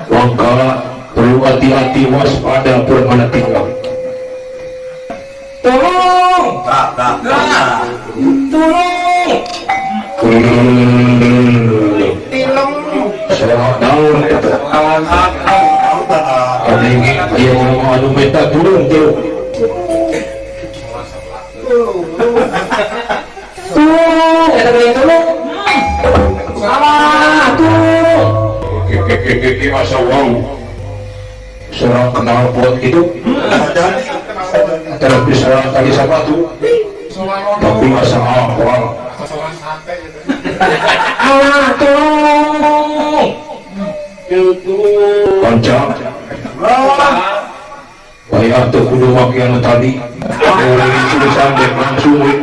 Maka perlu hati-hati, waspada, permana tinggal. Tolong! Tolong! Selamat tahun eta. Ading aya ngomong anu minta tulung tuh. Tulung, eta teh tulung. Salah, tulung. Kekekekeke asa wow. Seorang kenal pot itu. Terlebih seorang tali sepatu. Tapi asa awal. Alah, tolong. Kanca. Bayar tuh kudu make anu tadi. Orang tulisan dek langsung we.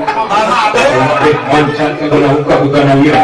Dek mancat ka kana huka ka kana wira.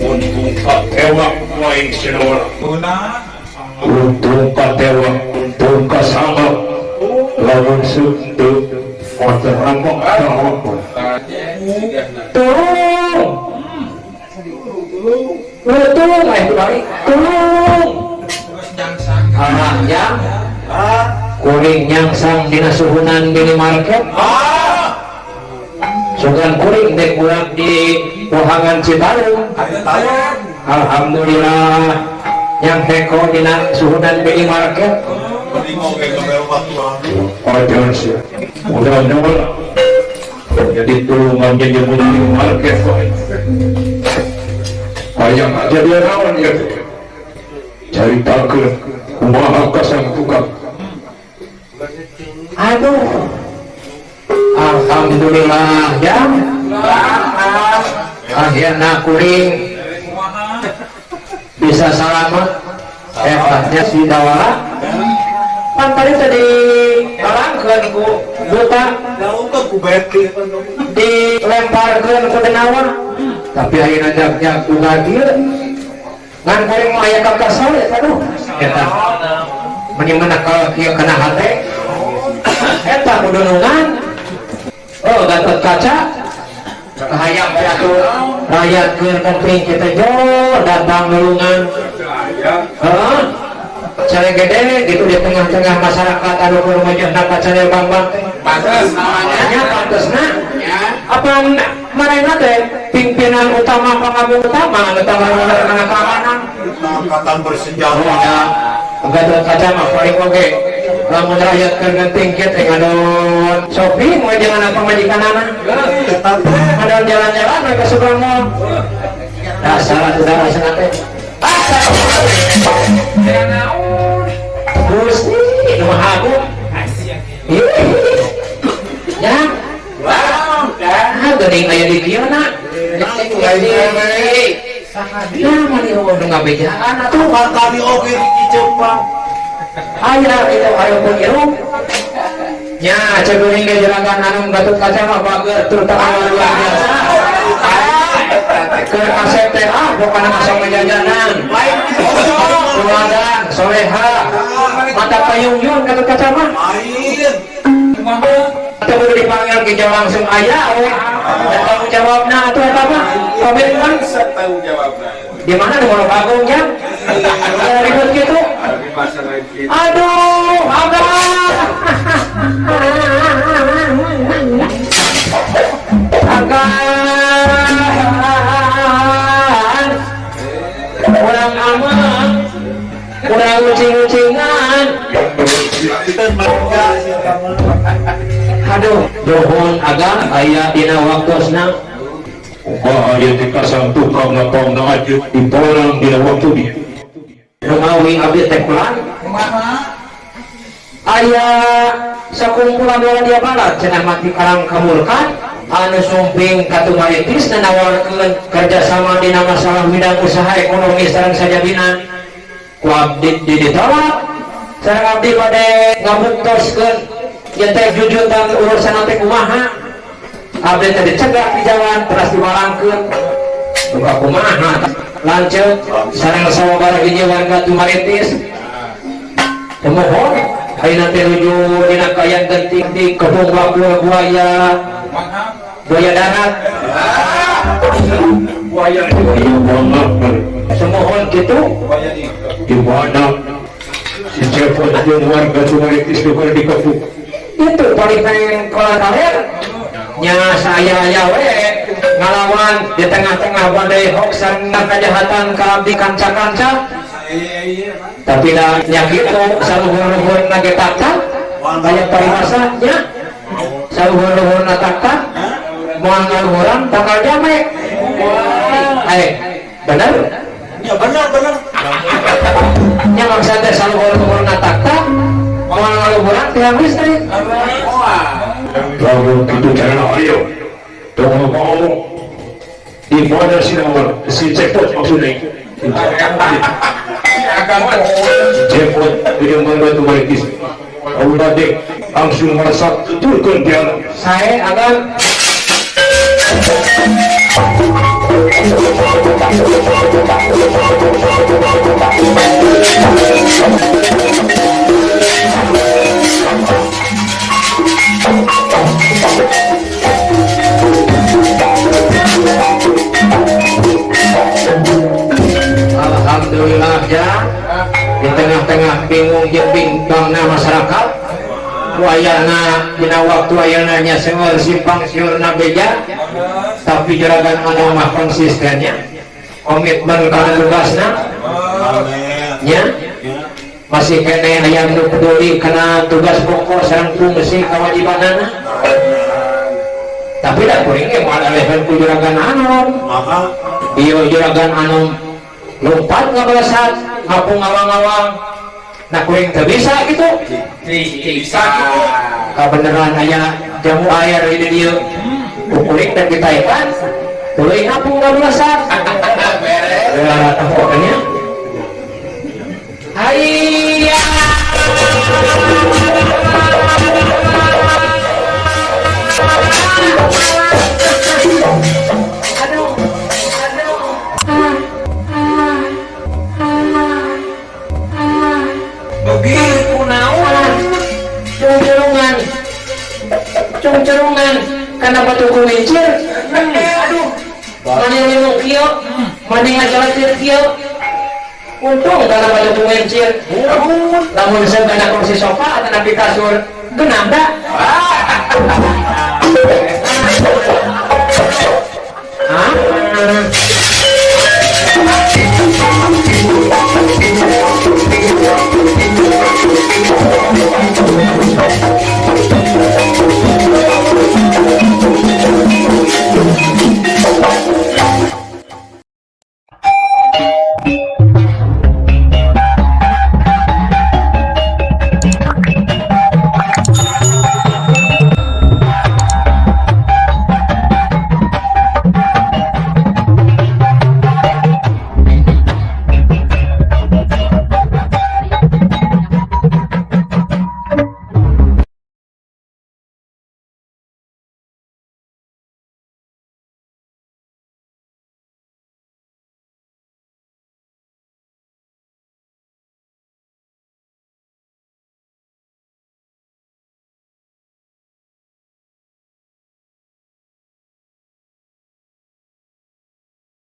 Untung katewak lain senora. Untung katewak, untung kasangap. Lamun suntuk motor rampok rampok. Tolong, tolong, ayo balik. Tolong. Anak yang kuring nyangsang dina suhunan minimarket. Sugan kuring dek urang di Pohangan Citarum. Alhamdulillah yang heko dina suhunan minimarket. Oh sih, udah nol. Jadi tulungan jadi minimarket kok. Ayam aja dia naon ya. Cari takut, kumaha kasang tukang. Aduh, alhamdulillah ya. Akhirnya kuring bisa selamat. Hebatnya si Dawala. Pan tadi tadi balangkeun ku buta, dilemparkeun ku denawa. Tapi ayeuna jag-jag ku gadir. Ngan kuring mah aya kakasal ya, aduh. Eta meni menakal kieu kana hate. Eta kudunungan. Oh, Gatot Kaca. Hayang teh atuh rakyat keur ngempring kita jauh datang nulungan. Heeh. Cale gede gitu di tengah-tengah masyarakat anu keur mejehna ka Cale Bambang teh. Pantes namanya. Nya pantesna. Apa marehna teh pimpinan utama pangagung utama anu tanggung keamanan. Angkatan bersenjata. Oh, ya. Gatot Kaca mah paling oge. Lamun rakyat keur genting kieu teh ngadon shopping we jeung anak pamajikanana. Ngadon jalan-jalan we ka Subang Mall. Dasar atuh darasna teh. Gusti nu Maha Agung. Ya. Ah, geuning aya di dieu na. Nah, mani eueuh nu ngabejaan atuh. Kami oge di Jepang. Aya itu aya pun irung. Nya cek geuning ge jeragan anu Gatot Kaca mah bager terutama luar biasa. Keur kasep teh ah pokona masuk ngajajanan. Tuladan soleha mata payung-yung Gatot Kaca mah. Atau kudu dipanggil ke jauh langsung aya we. Dan tanggung jawabna atuh eta mah. Pemilik mah tanggung jawabna. Di mana di Mall Agung nya? Ribut gitu. Aduh, abah. Agan. Kurang aman. Kurang ucing-ucingan. Aduh, nuhun agan aya dina waktosna. Kumaha ieu teh kasang tukang ngapong na ajeun diporang dina waktu dia. Rumawi abdi teh kulan. Kumaha? Aya sakumpulan dia balat cenah mati karang kamurkan anu sumping ka Tumaritis nanawarkeun kerjasama dina masalah bidang usaha ekonomi sareng sajabina. Ku abdi ditolak. Sareng abdi bade ngabuktoskeun ieu teh jujutan urusan teh kumaha. Abdi teh dicegah di jalan teras dimalangkeun. Duka kumaha lanceuk sareng sababaraha hiji warga Tumaritis. Temohon ayeuna teh nuju dina kaayaan genting di kebun bakul buaya buaya darat buaya semohon kitu di mana si cepot jeung warga Tumaritis nu di kebun itu paling pengen kola kaler nya saya aya we ngalawan di tengah-tengah badai hoax sareng kejahatan ka abdi kanca-kanca. Tapi dah nya kitu saluhur-luhurna ge taktak aya paribasa nya saluhur-luhurna taktak moal ngaluhuran bakal jame. Bener? Ya bener bener. Nya maksud teh saluhur-luhurna taktak moal ngaluhuran tiang listrik. Lalu kitu carana ayo tong ngomong di mana si nomor si cepot maksudnya cepot jeung warga Tumaritis ulah dek langsung meresap tuturkeun piano saya akan Alhamdulillah ya di tengah-tengah bingung jeung bimbangna masyarakat wayana dina waktu ayana nya seueur simpang siurna beja tapi juragan anu mah konsistennya komitmen kana tugasna nya masih kene aya nu peduli kana tugas pokok sareng fungsi kewajibanana tapi da kuring ge moal alehan ku juragan anom ieu juragan anom lompat ngabalesat ngapung ngawang-ngawang nah kuring teu bisa gitu bisa gitu kabeneran aya jamu air di dieu kuring teh ditaekan tuluy ngapung ngabalesat beres ya pokoknya hayya aduh aduh begitu kunaon cungcerungan karena batu kumincir aduh mani minum kieu mani ngajalatir kieu untung karena batu kumincir lamun seung kana kursi sofa atanapi kasur genah da.